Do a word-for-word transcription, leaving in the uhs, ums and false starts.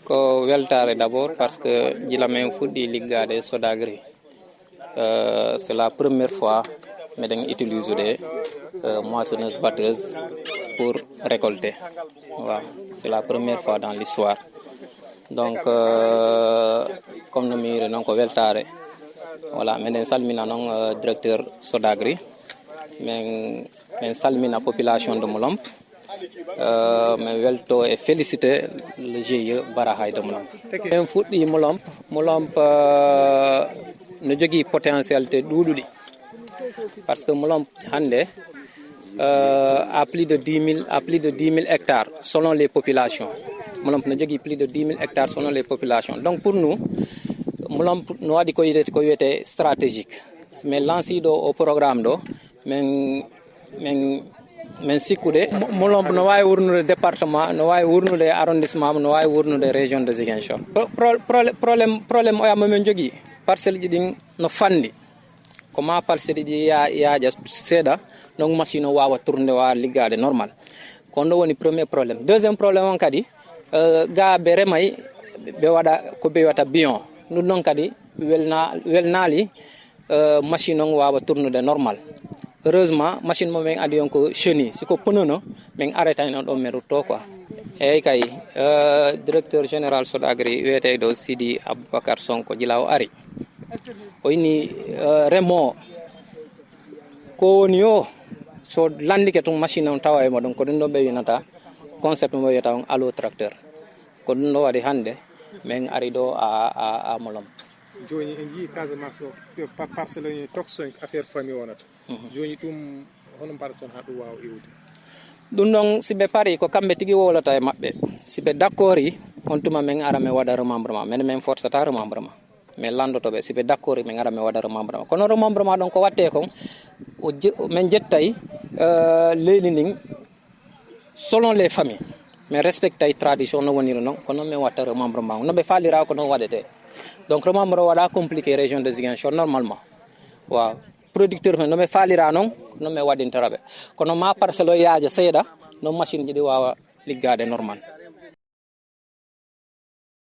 Ko weltaare d'abord, parce que gila men fuɗɗi liggaade Sodagri, euh, c'est la première fois meɗen utiliser de, euh, moissonneuse batteuse pour récolter. Waaw, c'est la première fois dans l'histoire. Donc, euh, comme no mi wiiri noon, ko weltaare. Voilà, meɗen salmina noon, euh, directeur Sodagri. Men, men salmina population de Mlomp. Euh, men welto e féliciter le G I E Barahay de Mlomp. Men fuɗɗi Mlomp, Mlomp, euh, no jogii potentialité ɗuuɗuɗi. Parce que Mlomp hannde, euh, a plus de dix mille, a plus de dix mille hectares selon les populations. Mlomp no jogii plus de dix mille hectares selon les populations. Donc pour nous, Mlomp no waɗi ko wiyete, ko wiyete stratégique. Men lansiiɗo o programme ɗo, men, men, men sikkude. Mo-, Mlomp no waawi wurnude département, no waawi wurnude arrondissement, no waawi wurnude région de Ziguinchor. Pro-, pro-, problème, problème, problème oya mo men jogii, parcelle ji ɗin no fanɗi. Ko ma parcelle ji ya-, yaaja seeɗa, donc machine o waawa tournude, waawa liggaade normal. Ko ɗum woni premier problème. Deuxième problème on kadi, euh, ga ɓe remay, ɓe waɗa ko ɓe wiyata bion. Ɗum ɗon kadi welna-, welnaali, euh, machine on waawa tournude normal. Heureusement, machine mo men adi on ko chenille. Si ko pneu no, men arrêtayno ɗon, men rutto quoi. Eyyi kay, euh, directeur général Sodagri, wiyeteeɗo Sidi Aboubacar Sonko, gila o ari, o inni, euh, remoo, ko woni o, so landike tun machine on tawa e mo ɗon, ko ɗum ɗo ɓe winata concept mo wiyata on Allo Tracteur. Ko ɗum ɗo waɗi hannde men ari ɗo a, a, a Mlomp. Jooni en njii Casamance o, pa-, parcelle o, toksoñ affaire famille wonata. Mhm. Jooni ɗum, hono mbaɗaton haa ɗum waawa iwde? Ɗum ɗon, si ɓe parii, ko kamɓe tigi wowlata e maɓɓe. Si ɓe dakkorii, on tuma men ara men waɗa remembrement. Men, men forsataa remembrement. Men lanndoto ɓe, si ɓe dakkorii, men ara men waɗa remembrement. Kono remembrement ɗon ko waɗtee kon, o je-, men jettay, euh, leydi ndin selon les familles. Men respectay tradition no woniri non, ko non men watta remembrement. No ɓe faalira ko non waɗetee. Donc remembrement waɗa compliqué région de Ziguinchor normalement. Waaw. Producteur men no ɓe faalira non, ko non men waɗintara ɓe. Kono ma parcelle o yaaja seeɗa, non machine ji ɗi waawa liggaade normal.